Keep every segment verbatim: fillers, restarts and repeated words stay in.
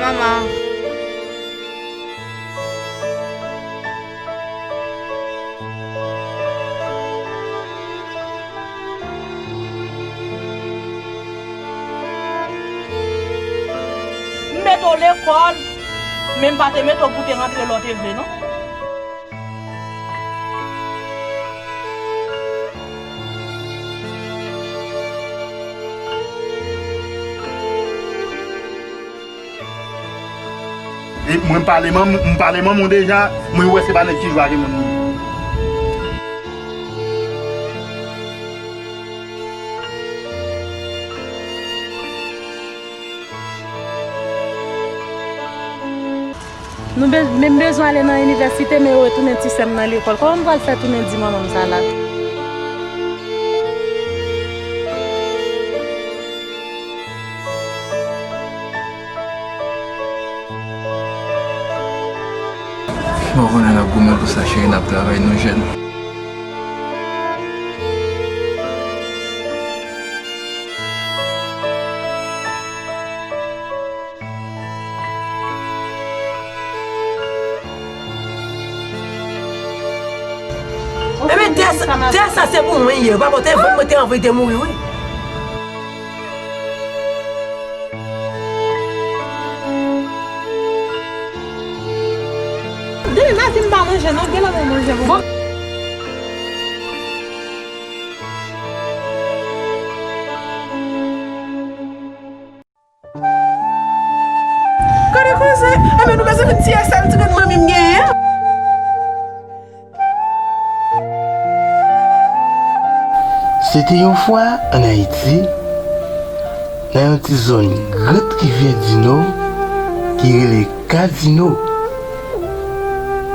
Manman. M mete w lekòl, men m pa te mete w pou te rantre lè w te vle, non. E mwen pale manm, m pale manman w deja, mwen wè se pa nèg ki jwe ak moun. Nou be-, men m bezwen ale nan inivèsite, men yo retounen ti sè m nan lekòl. Kòman m pral fè tounen di manman m sa la? Bon, konnen n ap goumen pou sa, cheri, n ap travay, nou jèn. Ebyen, tè sa, tè sa se pou mwen ye. Papa, te vann mwen te anvi te mouri, wi. Demen maten m pa manje, non, gen lè mwen manje, bon. Gade koze, enben nou bezwen vin tiye sèl ti grenn manmi m genyen an. Se te yon fwa ann Ayiti, nan yon ti zòn Grand Rivière du Nord ki rele Kazino.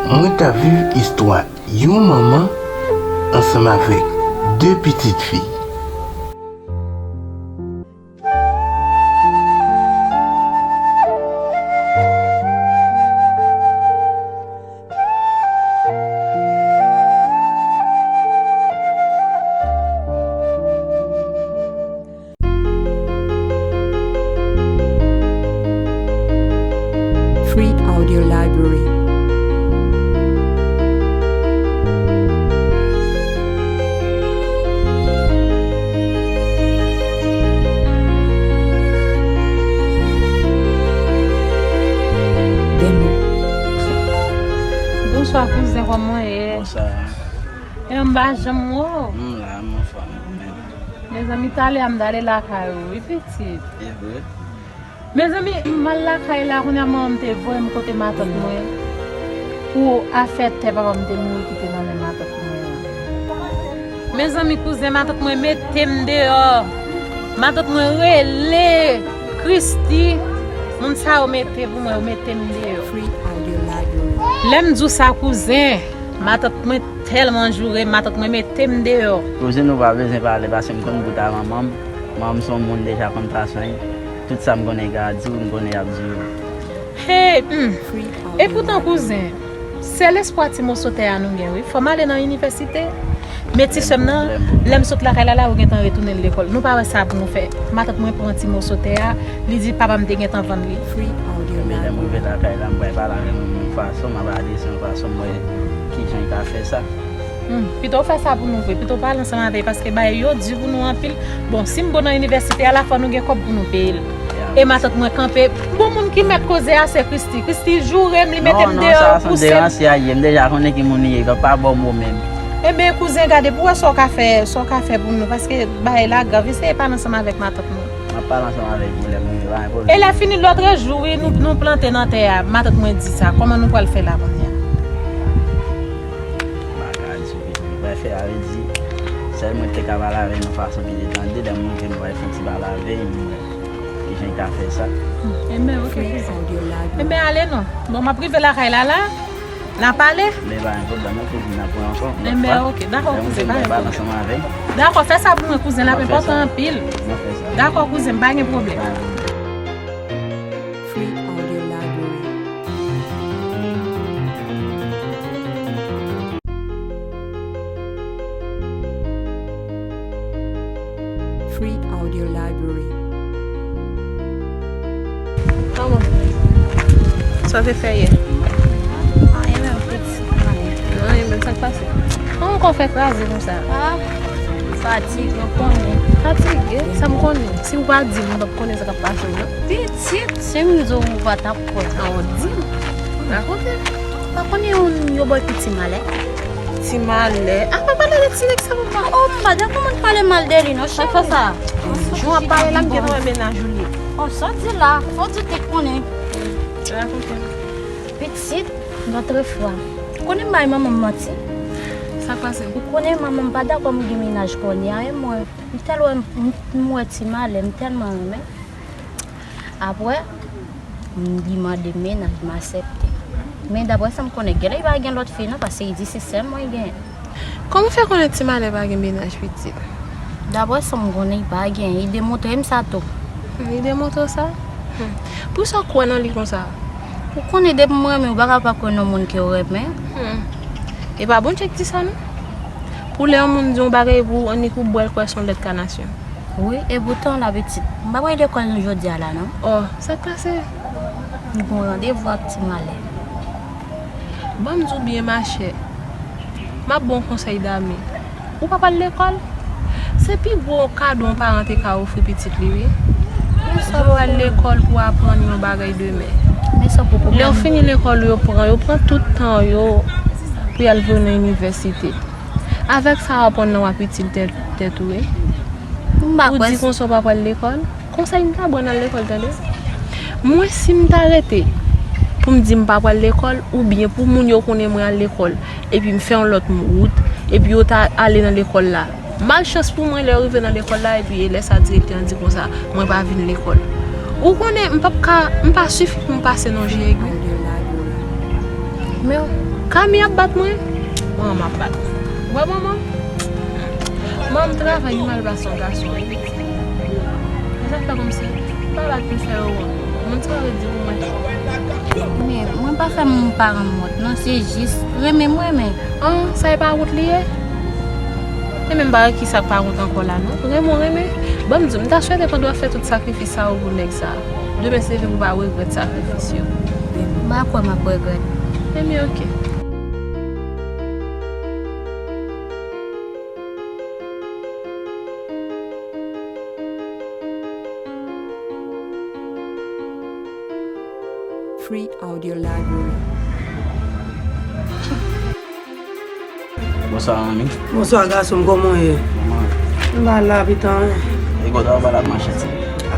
Mwen t ap viv istwa yon manman ansanm avèk de pitit fi. Free Audio Library. Demo. Bonswa kouzen, kòman w ye? Bonswa. E m pa janm wè w. M la, m anfòm, ou menm? Mezanmi, talè a m t ale lakay ou, wi, pitit. E vre? Mezanmi, m al lakay la, kounye a manman m te voye m kote matant mwen pou afè tè papa m te mouri kite nan men matant mwen an. Mezanmi, kouzen, matant mwen mete m deyò. Matant mwen rele Christy. Moun sa yo mete pou mwen, yo mete m deyò. Free Audio Library. Lè m di w sa, kouzen, matant mwen tèlman joure m, matant mwen mete m deyò. Kouzen, ou pa bezwen pale, paske m konn bout a manman m. Manman m se yon moun deja konn fason l. Tout sa m konnen ka di w, m konnen y ap di w. Hey, hmm. Epoutan, kouzen, sèl espwa ti moso tè a nou gen, wi. Fò m ale nan inivèsite. Men ti sè m nan, lè m sot lakay la, la, ou gentan retounen lekòl. Nou pa wè sa pou nou fè. Matant mwen pran ti moso tè a, li di papa m te gentan vann li. Ebyen, lè m rive lakay la, m pral pale avè l yon fason, m ap ale se yon fason m wè kijan l ka fè sa. Hmm, pito w fè sa pou nou vre, pito w pale ansanm avè l, paske bagay yo di pou nou anpil. Bon, si m bon nan inivèsite a la, fò nou gen kòb pou nou peye l. E matant mwen kanpe, bon moun ki mèt koze a se Christy. Christy joure m, li mete m deyò pou sèl. Non, non, sa se yon deranse a ye, m deja konnen ki moun li ye, pa ba w mo menm. Ebyen, kouzen, gade pou w wè sa w ka fè, sa w ka fè pou nou, paske bagay la grav, eseye pale ansanm avèk matant mwen. M ap pale ansanm avèk ou lè m rive, pa gen pwoblèm. E lè fini lòtrejou, wi, nou, nou plante nan tè a, matant mwen di sa, kòman nou pral fè la kounye a? M pa ka di w, pitit, nou pral fè a, vle di, sèl mwen ki te ka pale avè l yon fason ki detande, lè m rive, m pral fè yon ti pale avè l, m wè kijan l ka fè sa. Enben, oke, kouzen. Enben, ale non. Bon, m ap rive lakay la, la. N a pale? Men pa gen pwoblèm, non, kouzen, n a pran ankò. Enben, oke, dakò, kouzen, pa gen pwoblèm. Dakò, fè sa pou mwen, kouzen, l ap enpòtan anpil. Dakò, kouzen, pa gen pwoblèm. Free Audio Library. Free Audio Library. Kòman? Sa w te fè yè? Anyen menm, pitit. Anyen menm, sa k pase? Kòman w fè kraze konsa? Ah, fatig, ou konnen. Fatige? Sa m konnen. Si w pa di m, m p ap konnen sa k ap pase w, non. Pitit, si m di w, ou pa t ap kwè. An, w di m. Rakonte m. Ou pa konnen yon, yon bòy ki ti malè? Ti malè? A, pa pale de ti nèg sa, papa. Oh, m pa dakò moun pale mal de li, non, cheri. Sa fè sa? Jan w ap pale la, m gen nan mennaj ou li. Oh, sa w di la? Fò w di te konnen. Rakonte m. Pitit, lòt fwa. Ou konnen m bay manman m manti? Sa k pase? Ou konnen manman m pa dakò m gen mennaj kounye a, e mwen, m tèlman m, m, m wè ti malè, m tèlman renmen. Apre, m, li mande m mennaj, m aksepte. Men daprè sa m konnen, genlè li pa gen lòt fi non, paske li di se sèl mwen l genyen. Kòman w fè konnen ti malè pa gen mennaj, pitit? Daprè sa m konnen, li pa gen. Li demontre m sa tou. Li demontre w sa? Hmm. Poukisa w kwè nan li konsa? Ou konnen depi m renmen w, ou pa ka pa kwè nan moun ke w renmen. Hmm. E pa Bondye ki di sa non. Pou lè yon moun di yon bagay pou ou, annik ou bwè l kwè se yon lèt kanasyon. Wi, e poutan la pitit, m pa pral lekòl jodi a la non. Oh, sa k pase? M gen yon randevou ak ti malè. Ban m di w byen machè, m ap ba w yon konsèy dame. Ou pa pral lekòl? Se pi gwo kado yon paran te ka ofri pitit li wi. Fò w al lekòl pou w aprann yon bagay demen. Lè w fini lekòl, yo pran, yo pran tout tan yo pou y al voye w nan inivèsite. Avèk sa w aprann nan, w ap itil tèt, tèt ou wi. M pa kwè. Ou di konsa w pa pral lekòl? Konsèy m ta ba w, al lekòl tande. Mwen si m ta rete pou m di m pa pral lekòl, oubyen pou moun yo konnen mwen al lekòl, epi m fè yon lòt wout, epi yo ta ale nan lekòl la. Malchans pou mwen, lè yo rive nan lekòl la, epi e lè sa direktè an di konsa, mwen pa vin lekòl. Ou konnen, m p ap ka, m pa sifi pou m pase nan jiyèg wi. Men Kami ap bat mwen, manman m ap bat mwen. Wè manman, manman m travay, li mal pase yon gason. Sa fè kòmsi pa bat m fè yo wont. Moun sa yo di pou mwen. Men mwen pa fè moun paran m wont non, se jis renmen m renmen. An, sa e pa wont li ye? E menm bagay ki sa k pa wont ankò la non. Renmen w renmen. Ban m di w, m ta swete pandan w ap fè tout sakrifis sa yo pou nèg sa. Demen se vre pou w pa regrèt sakrifis yo. M pa kwè m ap regrèt. Ebyen oke. Free Audio Library. Bonswa manmi. Bonswa gason m, kòman w ye? Kòman w ye? M pa la pitan. E kote w pral ap mache ti?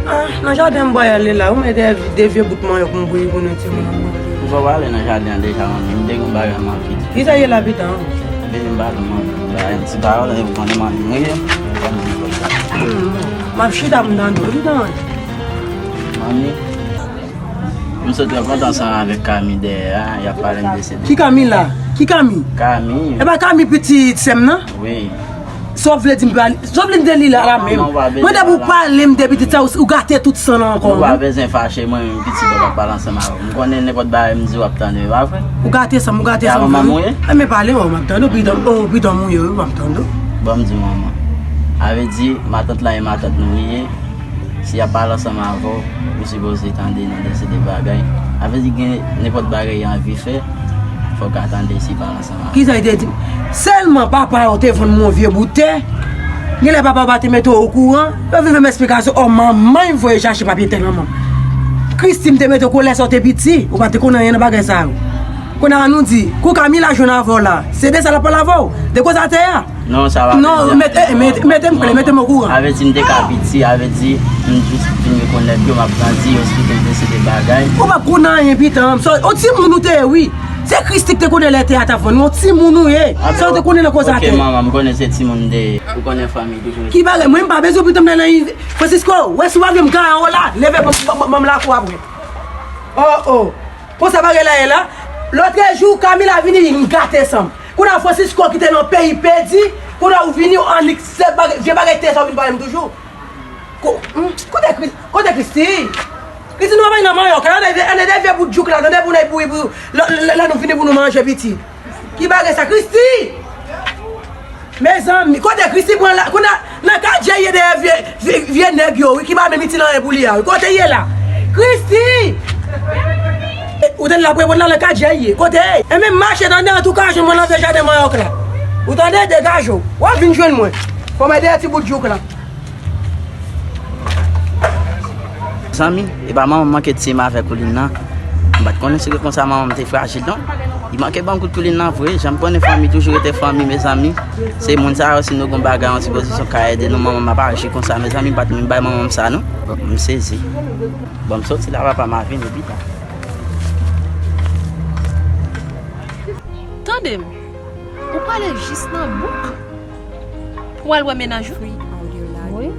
Ah, nan jaden m pral ale la, ou mete de vye bout manyòk m bouyi pou nou timoun. Poukisa w pa ale nan jaden an deja manmi? M te gen yon bagay m anvi di. Kisa ye la pitan? Vini m pale, m anvi di bagay, ti pawòl, e ou konnen manmi m wi. Hmm, m ap chita pou m tande w, pitan. Manmi, m sot rankontre ansanm avèk Kami dèyè a, y ap pale m de se de. Ki Kami la? Ki Kami? Kami. E pa Kami pitit sè m nan? Wi. Sa w vle di m pale? Sa w vle m de li la, la menm? Mwen depi w pale m de pitit sa, ou, ou gate tout san nan kò m. Ou pa bezwen fache, mwen menm pitit mwen p ap pale ansanm avè w. M konnen nenpòt bagay m di w ap tande, e pa vre? Ou gate san m, ou gate san m vre. E a manman m ou ye? E men pale, mwen m ap tande w, pitan, oh, pitan m ou ye, wi, m ap tande w. Bon, m di manman. A vle di, matant lan e matant nou li ye. Si y ap pale ansanm avè w, ou sipoze tande nan de se de bagay. A vle di gen nenpòt bagay y anvi fè, fò w ka tande si y pale ansanm avè w. Kisa y te di m? Sèlman papa w te vann mwen yon vye bout tè. Genlè papa w pa te mete w okouran. Yo vin fè m esplikasyon, o manman m voye chache papye tè manman m. Christy m te mete w kolè sa w te piti, ou pa te konn anyen nan bagay sa yo. Kounye a nou di, kou Camila jwenn avè w la, se de sa l ap pale avè w, de koz atè a. Non, sa pa vle di. Non, mete, eh, mete, mete m klè, mete m okouran. A vle di m te ka piti, a vle di m jis vin rekonèt yo, m ap grandi, yo esplike m de se de bagay. Ou p ap konn anyen, pitan. So, yon timoun ou te ye, wi. Se Christy ki te konnen lè tè a t ap vann, yon timoun ou ye. Sa w te konnen nan koz atè. Ok, manman, m konnen se timoun m te ye. Ou konnen fanmi toujou. Ki bagay, mwen m pa bezwen pitan m nan, nan, Francisco, wè si w pa vle m garan w la, leve ban m, ban m, ban m lakou apre. Oh, oh. Konsa bagay la ye la. Lòtrejou, Camila vini, li gate san m. Kounye a Francisco ki te nan peyi pèdi, kounye a ou vini, ou annik se bagay, vye bagay tè sa ou vin pale m toujou. Ko-, hmm, kote Chris-, kote Christy? Christy, nou pa bay nan manyòk, la, ann de vye bout jouk la, tande pou nou bouyi pou, lè, lè, lè nou vini pou nou manje piti. Ki bagay sa, Christy? Mezanmi, kote Christy pran la, kounye a, nan kadjè ye dèyè vye, vye, vye nèg yo, wi, ki pa menm itil anyen pou li a, wi. Kote ye la? Christy! E, Ou tande l ap reponn la nan katye a ye. Kote? E men mache tande, antouka, jwenn mwen nan vye jaden manyòk la. Ou tande, degaje w. W ap vin jwenn mwen. Kòmè dèyè ti bout jouk la. Zanmi, e pa manman m manke tiye m avèk koulin nan. M pa t konnen si se konsa manman m te frajil non. Li manke ban m kout koulin nan vre. Jan m konnen fanmi toujou rete fanmi, mezanmi. Se moun sa yo, si nou gon bagay, yon ti pozisyon, ka ede nou. Manman m ap aji konsa, mezanmi, m pa t menm bay manman m sa non. M sezi. Bon, m soti la, papa, m a vini pita. Tande m, ou pale jis nan bouk pou w al wè mennaj ou? Wi,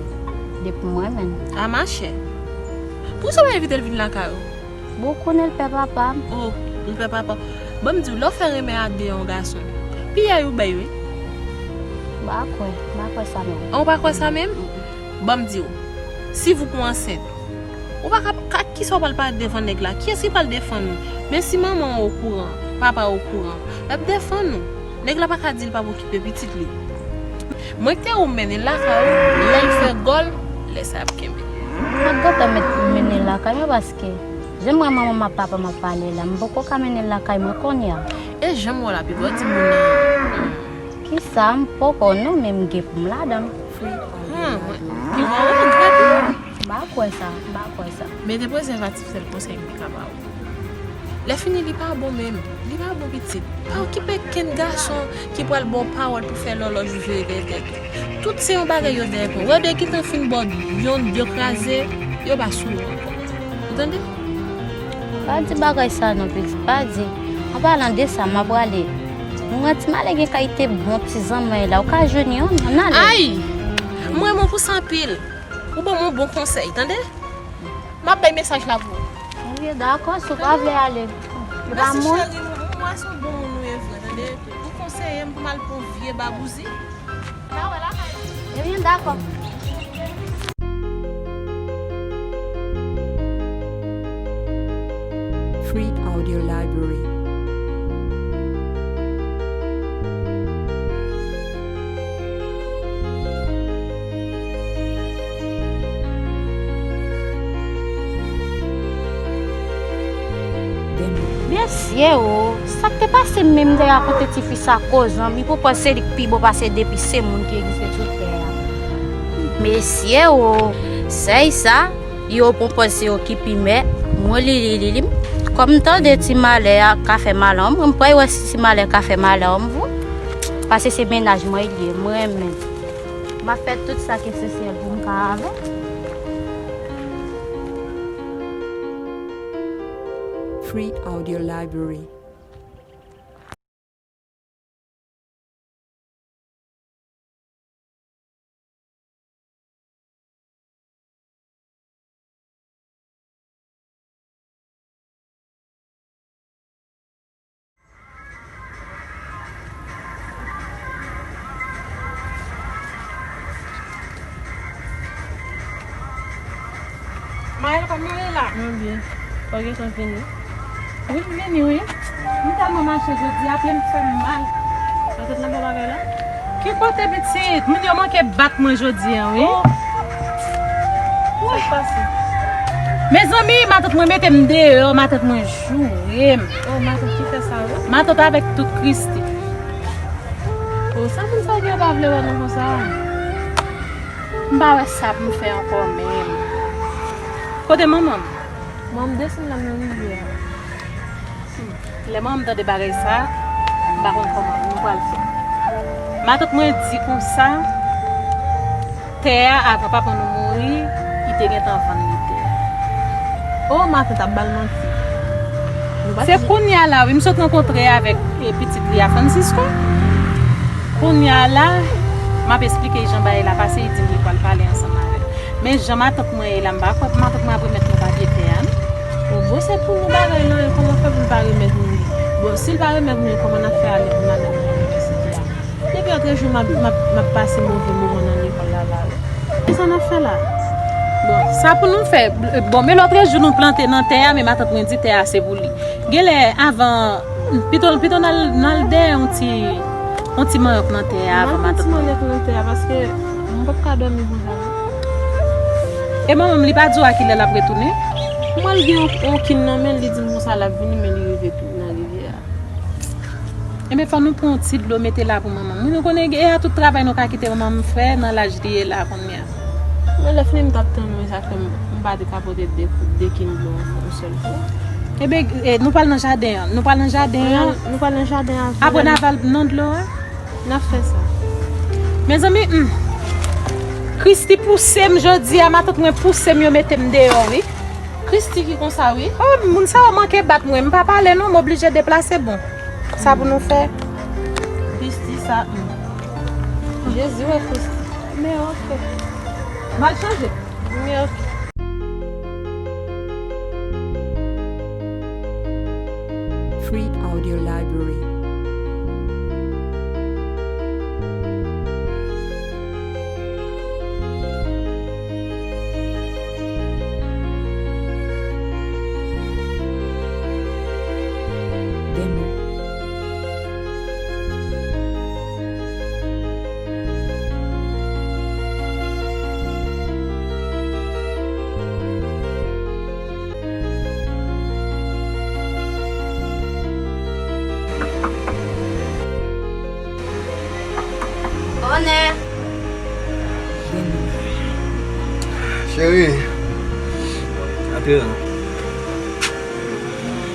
depi m renmen l. A machè. Poukisa w pa envite l vin lakay ou? Bon, ou konnen l pè papa m. Oh, l pè papa w. Ban m di w, lè w fè renmen a de yon gason, piyay ou bèy wi. M pa kwè, m pa kwè sa menm. An, ou pa kwè sa menm? Ban m di w, si w ansent, ou pa ka, ka, kisa w pral pale devan nèg la? Kiyès ki pral defann ou? Men si manman w okouran, papa w okouran, l ap defann ou. Nèg la pa ka di l p ap okipe pitit li. Mwen te ou mennen l lakay ou, lè l fè gòl, lè sa ap kenbe. M ap gentan met mennen l lakay mwen paske jan m wè manman m ak papa m ap pale la, m poko ka mennen l lakay mwen kounye a. E jan m wè w la, pipo di moun nan. Kisa m poko non, men m gen pou m ladan l. Hmm, mwen, pipo w grate. M pa kwè sa, m pa kwè sa. Mete prezèvatif, sèl konsèy m te ka ba w. Lè fini, li pa bon menm. Li pa bon pitit. Pa okipe kenn gason ki pral ba w pawòl pou fè lòlòj ou jere dèyè tèt ou. Tout se yon bagay yo dèyè pran. Wè de gentan fin ba w yon, yo kraze, yo pa sou ou ankò. Ou tande? Pa di bagay sa non, pitit. Pa di. An palan de sa, m ap prale. Mwen ti male gen kayite bon ti zanmay la. Ou ka jwenn yon, ann ale. Ay! Mwen renmen w pou sa anpil. Ou ban m yon bon konsèy, tande? M ap bay mesaj la pou ou. Ebyen, dakò, si w pa vle ale. Mèsi, cheri, m wè se yon bon moun ou ye vre, tande? Ou konseye m pou m al pran vye babouzi. N a wè lakay ou. Ebyen, dakò. Free Audio Library. Mesye o, sa k te pase m menm dèyè kote tifi sa koz anmi pou panse li k pi bon pase depi se moun ki egziste sou tè a. Mesye o, sèy sa, yo pran pòz se yo ki pi mè, mwen li li li li. Kòm m tande ti malè a ka fè mal a yon moun, m pral wè si ti malè ka fè mal a yon moun. Paske se mennaj mwen li ye, mwen menm. M ap fè tout sa ki esansyèl pou m ka avè l. Free Audio Library. Mayèl, kòman w ye la? Mwen byen. Ou gentan vini? Wi, m vini, wi. M tèlman mache jodi a, pye m fè m mal. Matant lan fè bagay la? Ki kote, pitit? Moun yo manke bat mwen jodi a, wi. Oh. Sa k pase? Mezanmi, matant mwen mete m deyò, matant mwen joure m. Oh, matant ki fè sa, wi? Matant avèk tout Kristi. Oh, sa moun sa yo pa vle wè nou konsa? M pa wè sa pou m fè ankò menm. Kote manman m? Manman m desann la nan rivyè a. Hmm. Lè manman m tande bagay sa, m pa konn kòman nou pral fè. Matant mwen di konsa, tè a, avan papa nou mouri, li te gentan vann li tè a. Oh, matant ap ba l manti. Se kounye a la, wi, m sot rankontre avèk, e, pitit li a, Francisco. Kounye a la, m ap esplike jan bagay la pase, li di m li pral pale ansanm avè l. Men jan matant mwen ye la, m pa kwè matant mwen ap remèt nou papye tè a, non. Bon, bon, se pou nou bagay lan, e kòman fè pou l pa remèt nou li? Bon, si l pa remèt nou li, kòman n ap fè ale pou n al nan inivèsite a? Depi lòtrejou, m ap, m ap, m ap pase move moman nan lekòl la, la, wi. E sa n ap fè la? Bon, sa pou nou fè, bon, men lòtrejou nou plante nan tè a, men matant mwen di tè a se pou li. Genlè, avan, pito, pito n al, n al dèyè yon ti, yon ti manyòk nan tè a avan matant mwen. N al pran ti manyòk nan tè a, paske m p ap ka dòmi konsa, non. E manman m, li pa di w a kilè l ap retounen? Mwen, l gen yon, yon kin nan men l, li di m konsa l ap vini, men li rive tou nan rivyè a. Enben, fò nou pran yon ti dlo mete la pou manman m. Wi, nou konnen e a tout travay nou ka kite manman m fè nan laj li ye la kounye a. Mwen, lè fini, m t ap tann ou, e sa k fè m, m pa te ka pote de, de kin dlo yon sèl fwa. Enben, e, nou pral nan jaden an. Nou pral nan jaden an. Nou pral nan jaden an. Apre n a pral nan dlo a. N ap fè sa. Mezanmi, hmm. Christy pouse m jodi a, matant mwen pouse m, yo mete m deyò, wi. Christy ki konsa, wi. Oh, moun sa yo manke bat mwen. M pa pale non, m oblije deplase, bon. Sa pou nou fè. Christy sa, hmm. Jezi, wè Christy. Men ok. M al chanje. Men ok. Free Audio Library. Demo. Onè. Cheri. Antre non.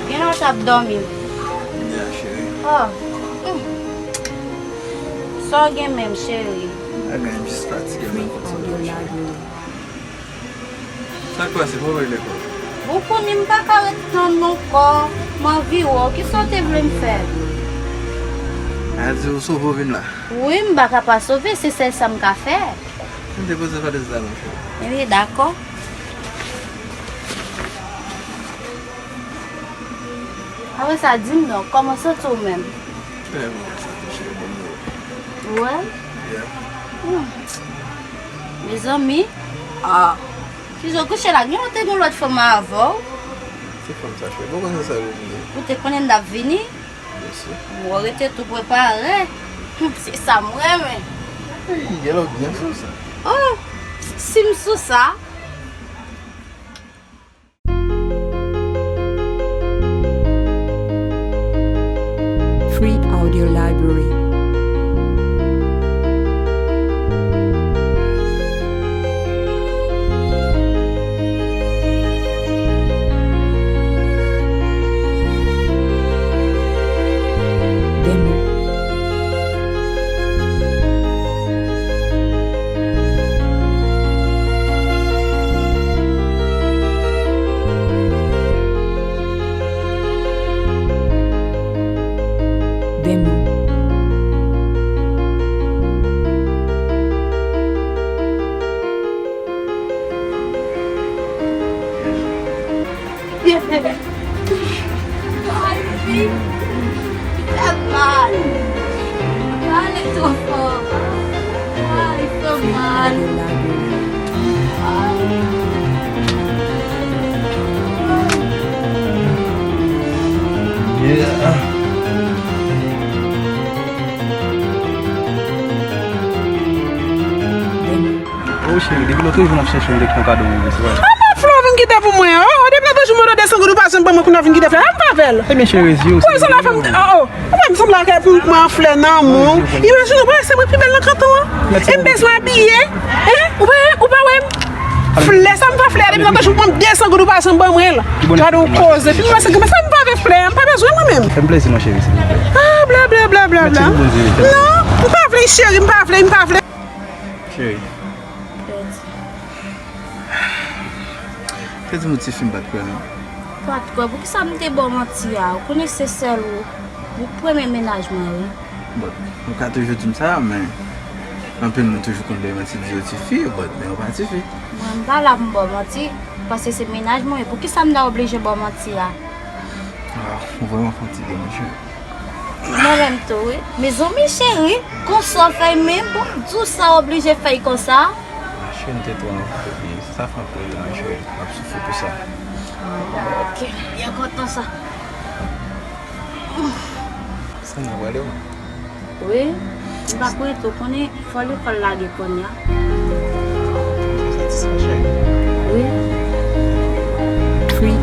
Gen lè w t ap dòmi. Ya, cheri. Oh. Hmm. Sa w gen menm, cheri? Anyen, m jis fatige, m pa konn sa m ap fè. Sa k pase? Kòman w ye ankò? Ou konnen m pa ka ret tann non ankò. M anvi wè w. Kisa w te vle m fè? A di w sove w vin la? Wi, m pa ka pa sove, se sèl sa m ka fè. M te poze valèz la non, cheri. Wi, dakò. Apre sa, di m non, kòman w santi w menm? Trè byen, m santi m cheri, bòn nouvèl. Ou wè? Yeah. Hmm. Mezanmi. Ah. Kijan w kouche la? Gen lè w te gen lòt fanm avè w? Ki fanm sa, cheri? Bon, konnen sa yo vini. Ou te konnen m t ap vini? Byensi. Bon, rete tou prepare. Hmm, se sa m renmen. Ey, gen lè w byen sou sa. Oh, si m sou sa. Free Audio Library. Demo. Demo. Ay, fi, fè mal. Pale twò fò. Ay, fè mal. Ay. Yeah. Oh, cheri, depi lòt jou n ap chèche w, m te gen yon kado pou ou, se vre. Anmò, Flo vin kite pou mwen. Oh, oh, depi lòt jou m mande w de san goud, ou pa janm ban mwen, kounye a w vin kite flè. Ann pa avè l. Ebyen, cheri, zi ou. Ou wè, se la fè m, oh, oh. Ou wè, m sanble ak pou m pran flè nan men w. Imajine w, se mwen pi bèl nan kanton an. E m bezwen abiye. Hein? Ou pa, ou pa wè m? Flè sa m pa flè, depi lòt jou m pran de san goud, ou pa janm ban mwen l. Gade w koze. Pi mwen se, men sa m pa avè flè, m pa bezwen mwen menm. Fè m plezi non, cheri, silvouplè. Ah, bla, bla, bla, bla, bla. Mèt ti Bondye, wi. Non, m pa vle, cheri, m pa vle, m pa vle. Cheri. Pèdi. Te di m yon ti fi m pa t kwè non. Pa t kwè, poukisa m te ba w manti a? Ou konnen se sèl ou, ou premye mennaj mwen, wi. Bon, ou ka toujou di m sa, men anpil moun toujou konn bay manti, di yo ti fi, bon, men ou pa ti fi. Mwen, m pa la pou m ba w manti, paske se mennaj mwen, poukisa m ta oblije ba w manti a? Ah, ou vrèman fè yon ti demanje. Mwen menm tou, wi. Mezanmi, cheri, konsa w fè menm pou m di w sa w oblije fè l konsa? Cheri, m te twò anvi, epi sa fè anpil tan, cheri. M ap soufri pou sa. Ok, m byen kontan sa. Sa n ap prale, wi. Wi, m pa kwè tou konnen. Fò lekòl lage kounye a. Wi. Free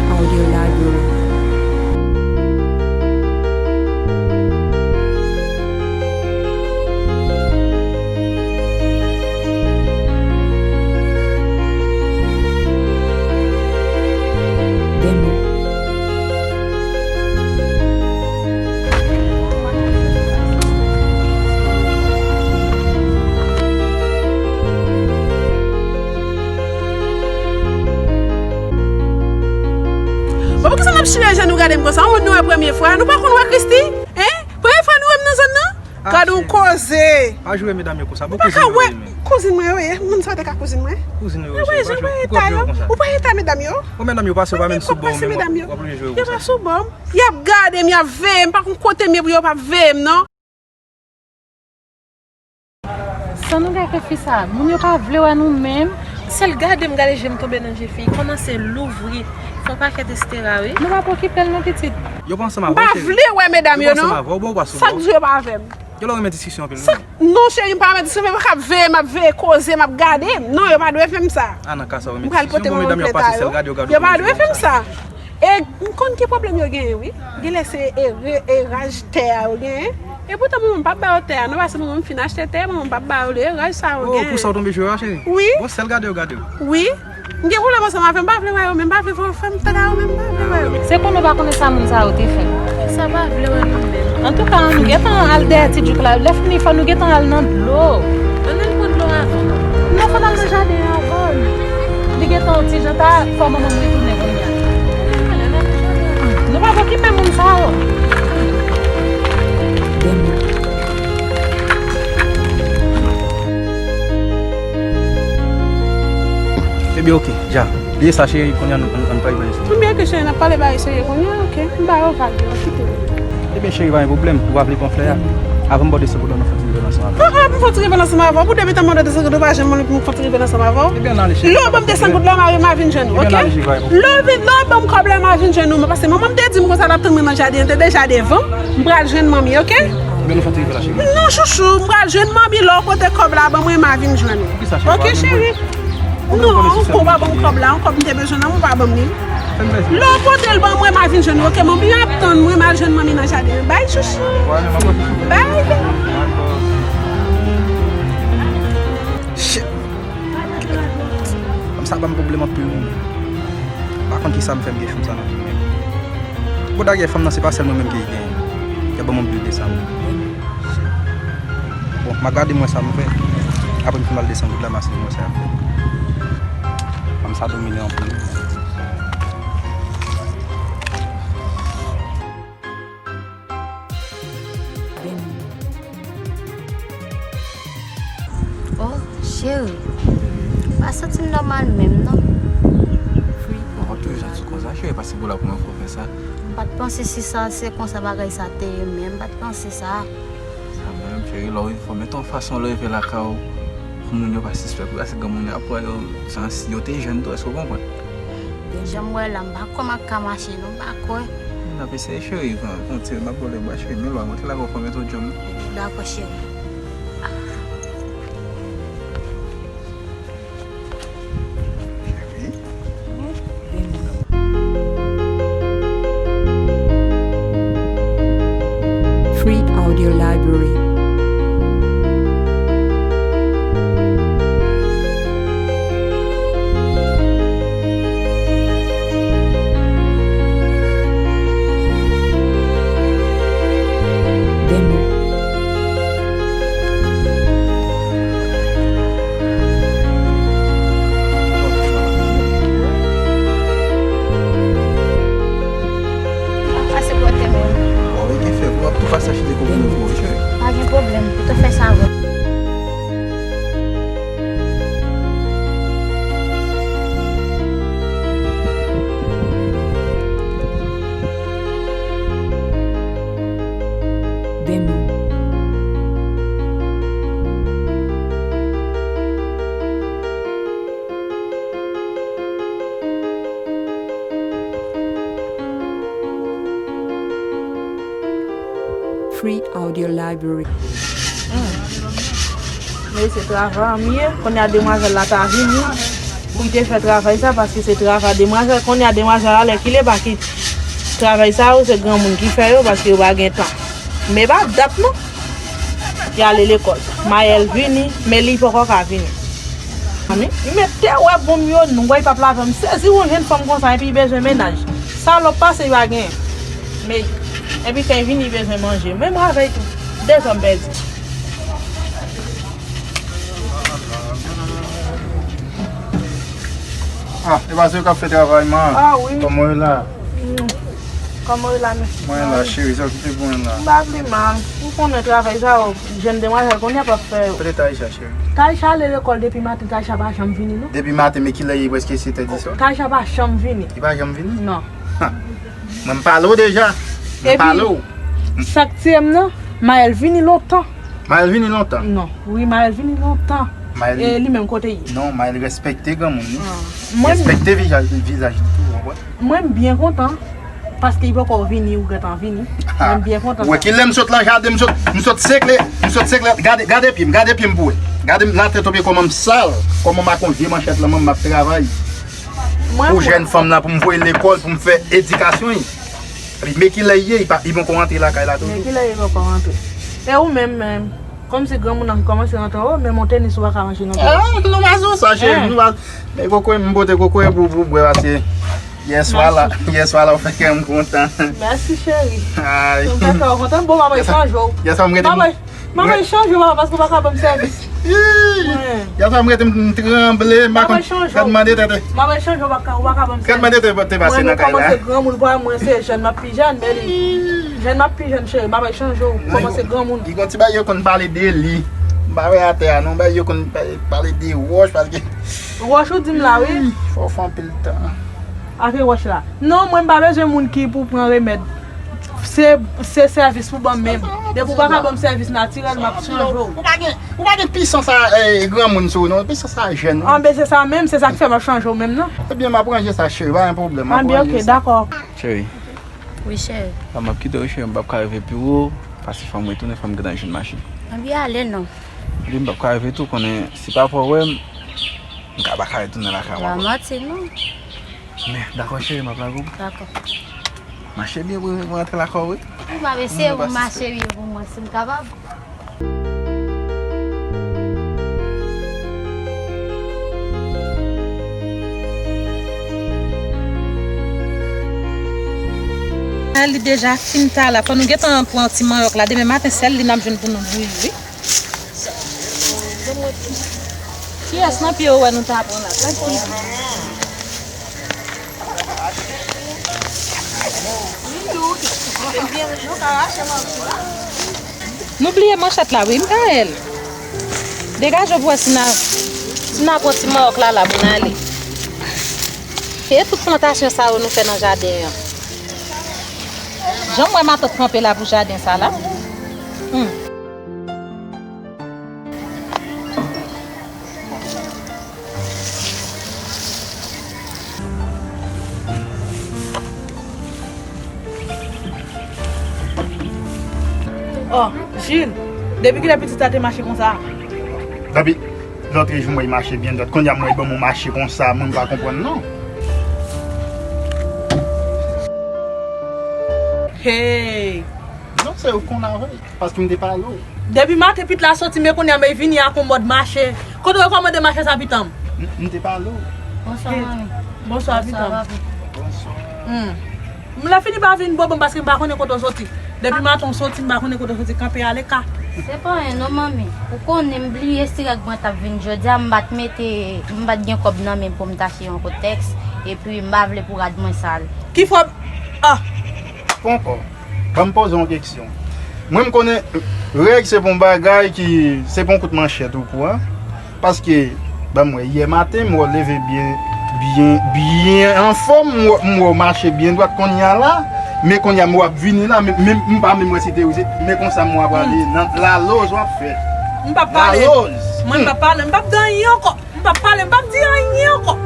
Gade m konsa, yon moun nou wè premye fwa. Nou pa konn wè Christy? Hein? Premye fwa nou wè m nan zòn nan? Gade yon koze. Pa joure medam yo konsa. Ou pa ka wè kouzin mwen yo ye. Moun sa te ka kouzin mwen. Kouzin yo ye. Ou pa eta yo. Ou pa eta medam yo. Ou medam yo pase pa menm sou bò menm. Yo pa sou bò m. Y ap gade m, y ap veye m. Pa konn kote m ye pou yo pa veye m non. San nou gen ke fi sa, moun yo pa vle wè nou menm. Sèl gade m, gade je m tonbe nan je fi, kòmanse louvri, fè yon pakèt estera wi. Nou pa pwokipe l non pitit. Yo pa ansanm avè w cheri. M pa vle wè medam yo non. Yo pa ansanm avè w, bon ou pa sou bò. Sa k di yo pa avè m? Yo lè w renmen diskisyon anpil wi. Non cheri, m pa renmen diskisyon, men yo pa ka veye m, ap veye koze m, ap gade m. Non, yo pa dwe fè m sa. A nan ka sa w renmen diskisyon, bon medam yo ap pase sèl gade yo, gade yo. Yo pa dwe fè m sa. E m konn ki pwoblèm yo genyen wi. Genlè se e re- e raj tè a yo genyen. Epoutan mwen menm m p ap ba yo tè a non, paske mwen menm m fin achte tè, mwen menm m p ap ba yo e raj sa yo genyen. Oh, pou sa w tonbe jwe a cheri? Wi. Bon sèl gade yo gade yo. Wi. M gen pwoblèm ansanm avè m, m pa vle wè yo menm, m pa vle fè m ta la yo menm, m pa vle wè yo. Se konnen w pa konnen sa moun sa yo te fè. Sa pa vle wè nou menm. Antouka, nou gentan al dèyè ti djouk la. Lè fini fò nou gentan al nan dlo. Ann al pran dlo avan. Non, fò n al nan jaden an avan. Li gentan yon ti jan ta fò manman m retounen kounye a. Nou pa pwokipe moun sa yo. Ebyen, oke, dja. Bliye sa, cheri, kounye a nou, ann, ann pale bagay serye. Ebyen, oke, cheri, n ap pale bagay serye kounye a, oke. M ba yo vag yo, kite yo. Ebyen, cheri, pa gen pwoblèm. Ou pa vle pran flè a? Avan m ba w de san goud la, nou fè ti revèl ansanm avè w. Ah, ah, pou fè ti revèl ansanm avè w. Pou depi tan m mande de san goud, ou pa janm mande pou m fè ti revèl ansanm avè w. Ebyen, ann ale, cheri. Lè w ban m de san goud la, m a, m a vin jwenn ou, oke? Ebyen, ann ale, cheri, pa gen pwoblèm. Lè w vin, lè w ban m kòb la, m a vin jwenn ou. Paske manman m te di m konsa l ap tann mwen nan jaden an, te deja devan. M pral jwenn manmi, oke? Ebyen, nou fè ti revèl la, cheri. Non, chouchou, m pral jwenn manmi lè w pote kòb la ban mwen, m a vin jwenn ou. Oke, cheri? Non, ou pa ban m kòb la, yon kòb m te bezwen nan, ou pa ban m li. Lè w pote l ban mwen, m a vin jwenn ou, oke? Manmi ap tann mwen, m al jwenn manmi nan jaden an. Bay, chouchou. Bay. Shit. Fanm sa ban m pwoblèm anpil wi. M pa konn kisa m fè m gen fanm sa nan vi m. Bon, dayè fanm nan se pa sèl mwen menm ki genyen. Li ban m yon bil de san goud. Bon, m a gade m wè sa m fè. Apre m fin ba l de san goud la, m a sezi m wè sa y ap fè. Fanm sa domine anpil. Oh, cheri. Pa santi m nòmal menm, non. Bon, toujou janti konsa, cheri, paske pou la premye fwa w fè sa. M pa t panse si sa, se konsa bagay sa te ye, men m pa t panse sa. Sa menm, cheri, lè w fò mete yon fason lè w rive lakay ou, pou moun yo pa sispèk ou, paske granmoun yo ap wè yo, sansi yo te jèn tou, èske w konprann? Jan m wè la, m pa kwè m ap ka mache non, m pa kwè. N ap eseye cheri, pran, pran ti, m ap ba w lè bwa cheri, men lwa monte la, fò mete yon djanm. Dakò cheri. Cheri. Free Audio Library. Demo. Pase kote menm. Bon, e gen fè, w ap tou pase achte kokobe pou ou, cheri. Pa gen pwoblèm, ou te fè sa vre. Demo. Free Audio Library. Hmm. Men se travay an m ye. Kounye a demwazèl la ta vini pou l te fè travay sa, paske se travay demwazèl. Kounye a demwazèl la, lè ki le pa ki travay sa yo, se granmoun ki fè yo, paske yo pa gen tan. Men pa dat non. Li ale lekòl. Mayèl vini, men li poko ka vini. Ami, men tè wè bon m yo, nou wè pap la fè m sezi yon jèn fanm konsa, epi li bezwen mennaj. Salòp pase li pa gen. Men, epi kan li vini, li bezwen manje. Men m avè l tou. De zòm pèdi. Ah, e pa se yo k ap fè travay, man. Ah, wi. Kòman yo la? Mm. Kòman w ye la, men? Mwen la, cheri, sa w kite pou mwen la? M pa pi mal. Ou konnen travay sa yo, jèn demwazèl kounye a p ap fè yo. Kote Taïsha, cheri? Taïsha ale lekòl depi maten, Taïsha pa janm vini, non. Depi maten, men kilè ye, prèske sèt è di swa? Taïsha pa janm vini. Li pa janm vini? Non. Ha. Mwen, m pale w deja. M pale w. Epi, sa k tiye m nan, Maël vini lontan. Maël vini lontan? Non. Wi, Maël vini lontan. Maël. E li menm kote ye? Non, Maël respekte granmoun li. Ah. Mwen, respekte vizaj, vizaj li tou, w konprann? Mwen, m byen kontan. Paske li poko vini, ou gentan vini. Ah. Mwen, m byen kontan. Ou wè sa. Kilè m sot lan jaden, m sot, m sot sekle, m sot sekle. Gade, gade pye m, gade pye m pou wè. Gade m, latè tonbe kòman m sal, kòman m ak yon vye manchèt lan, mwen, m ap travay. Mwen, pou jèn fanm lan, pou m voye l lekòl, pou m fè edikasyon li. Epi, men kilè l ye, li pa, li poko rantre lakay la toujou. Men kilè l ye, li poko rantre. E ou menm, menm, kòmsi granmoun nan kòmanse rantre, o, menm yon tenis ou pa ka ranje non plis. Ah, nou pa sou sa, cheri, nou pa, men kokoye, m pote kokoye pou, pou bwè, paske yè swa la, yè swa la, ou fè kè m kontan. Mèsi, cheri. Ay. M fè kè w kontan, bon, m ap chanje w. Yè swa, m rete. M ap chanje w, papa, paske w pa ka ban m sèvis. Ih! Wi. Yè swa m rete m tranble, m pa konn, gad mande tèt. M ap chanje w, w pa ka, w pa ka ban m sèvis. Gad mande tèt te pase nan kay la. Mwen, nou kòmanse granmoun, pa mwen se jèn, m ap pi jèn, men li, jèn m ap pi jèn, cheri, m ap chanje w, kòmanse granmoun. Li gon ti bagay yo konn pale de li. M pa wè atè a, non, bagay yo konn pa-, pale de wòch, paske wòch ou di m la, wi. Ih, fò w fè anpil tan. Ake wòch la. Non, mwen m pa bezwen moun ki pou pran remèd. Se, se sèvis pou ban m menm. Depi w pa ka ban m sèvis natirèl, m ap chanje w. Ou pa gen, ou pa gen pisans a, eh, granmoun sou ou, non. Pisans a jèn, wi. Anben, se sa menm, se sa k fè m ap chanje w menm, non. Ebyen, m ap ranje sa, cheri, pa gen pwoblèm, m ap ranje sa. Anben, oke, dakò. Cheri. Wi, cheri. Bon, m ap kite w, cheri, m p ap ka rive pi wo, paske fò m retounen, fò m gentan jwenn machin. Anben, ale non. Epi m p ap ka rive tou, konnen si papa w wè m, m ka pa ka retounen lakay mwen ankò. Manti, non. Men, dakò, cheri, m ap lage w. Dakò. Mache byen pou, pou rantre lakay w, wi. Wi, m ap eseye pou m mache byen pou mwen, si m kapab. Sèl li deja fin ta la. Fò nou gentan pran ti manyòk la. Demen maten, sèl li n ap jwenn pou nou bouyi, wi. Kiyès nan pye w wè nou ta pran la? Sa ki Nou bliye manchèt la, wi, m ka el. Degaje w pou wè si n a, si n a pran ti manyòk la, la pou n ale. E tout plantasyon sa yo nou fè nan jaden an. Jan m wè matant kanpe la pou jaden sa la. Hmm. Oh, Jil, depi kilè pitit sa te mache konsa? Depi lòt jou m wè l mache byen dwat, kounye a m wè l ban m yon mache konsa, mwen m pa konprann non. Hey! Non, se ou k konn avè l. Paske m te pale w. Depi maten pitit la soti, men kounye a men vini ak yon mòd mache. Kote w rekòmande mache sa, pitit mwen? M, m te pale w. Bonswa, manmi. Bonswa, pitit mwen. Bonswa, papi. Bonswa. Hmm. M lè fini pa vin bon, bon, paske m pa konnen kote w soti. Depi maten w soti, m pa konnen kote w soti, kanpe ale ka. Se pa anyen non, manmi. Ou konnen m bliye si règ mwen t ap vin jodi a, m pa t mete, m pa t gen kòb nan men m pou m t achte yon kotèks, epi m pa vle pou rad mwen sal. Ki fòb? Ah! Poko. Ban m poze yon keksyon. Mwen, m konnen règ se pa yon bagay ki, se pa yon kout manchèt ou pran. Paske, ban m wè, yè maten, m wè w leve byen, byen, byen anfòm, m wè, m wè w mache byen dwat kounye a la, men kounye a m wè w ap vini la, men, men m pa menm wè si te ou se, men konsa m wè w ap ale, nan laloz w ap fè. M p ap pale. Laloz. Mwen, m p ap pale, m p ap di anyen ankò. M p ap pale, m p ap di anyen ankò.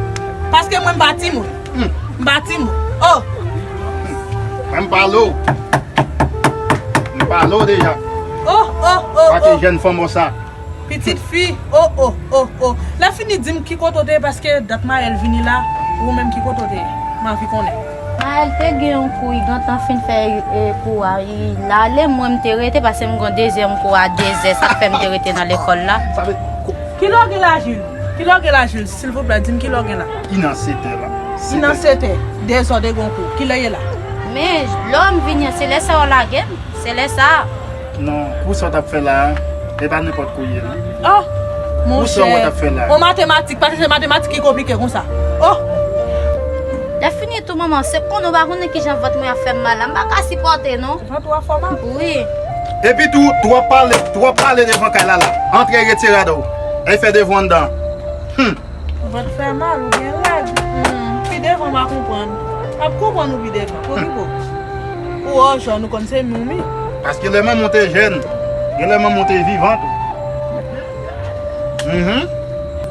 Paske mwen m pa timoun. Hmm. M pa timoun. Oh! Hmm. Mwen m pale w. M pale w deja. Oh, oh, oh, oh. Pake jèn fanm w sa. Pitit fi. Oh, oh, oh, oh. Lè fini di m ki kote w te ye, paske dat Maël vini la, ou menm ki kote w te ye? M anvi konnen. Maël te gen yon kou, li gentan fin fè, e, kou a, li ale, mwen m te rete, paske m gen dezyèm kou a dezè, sa k fè m te rete nan lekòl la. Sa vle, kou- Kilè w gen la, Jil? Kilè w gen la, Jil? Silvouplè, di m kilè w gen la. Li nan sèt è la. Li nan sèt è. Dezòd e gen yon kou. Kilè w ye la? Men, lè m vini an, se lè sa w lage m. Se lè sa. Non, kou sa w t ap fè la a, e pa nenpòt kou l ye, non. Oh, monchè. Kou sa w t ap fè la a. Yon matematik, paske se matematik ki konplike konsa. Oh! Lè fini tou, manman, se konnen w pa konnen kijan vant mwen ap fè m mal la. M pa ka sipòte, non. Vant ou ap fè w mal? Wi. Epi tou, tou ap pale, tou ap pale devan kay la la. Antre retire rad ou. Al fè devwa anndan. Hum. Vant fè mal, ou gen rad. Pi devan m a konprann. M ap konprann ou pi devan. Pokipo. Ou wè w jòn, ou konn se moumi. Paske lè manman w te jèn, gen lè manman w te vivan tou. Mhm.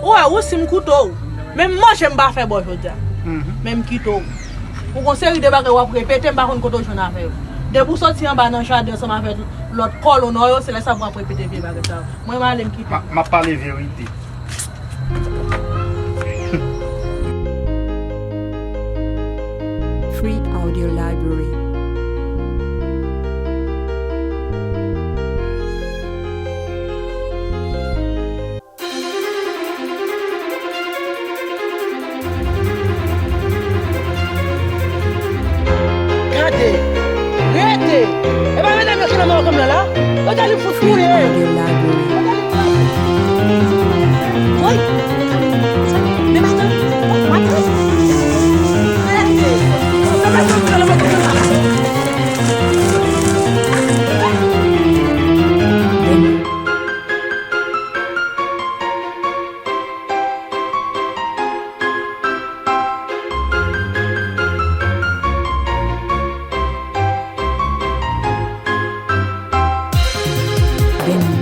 Ou wè, ou si m koute w. Menm manje m pa fè ba w jodi a. Men m kite w. Ou gon seri de bagay w ap repete, m pa konn kote w jwenn avè yo. Depi w soti anba nan jaden ansanm avèk lòt kòlonò yo, se lè sa pou w ap repete vye bagay sa yo. Mwen m ale m kite w. M ap pale verite. Free Audio Library. Gade! Rete! E pa medam yo ki nan mawòkòm nan la? Yo ta li fout mouye! Woy! Men matant! Matant! Rete! Sa pa sa ki nan mawòkòm nan la? Benny.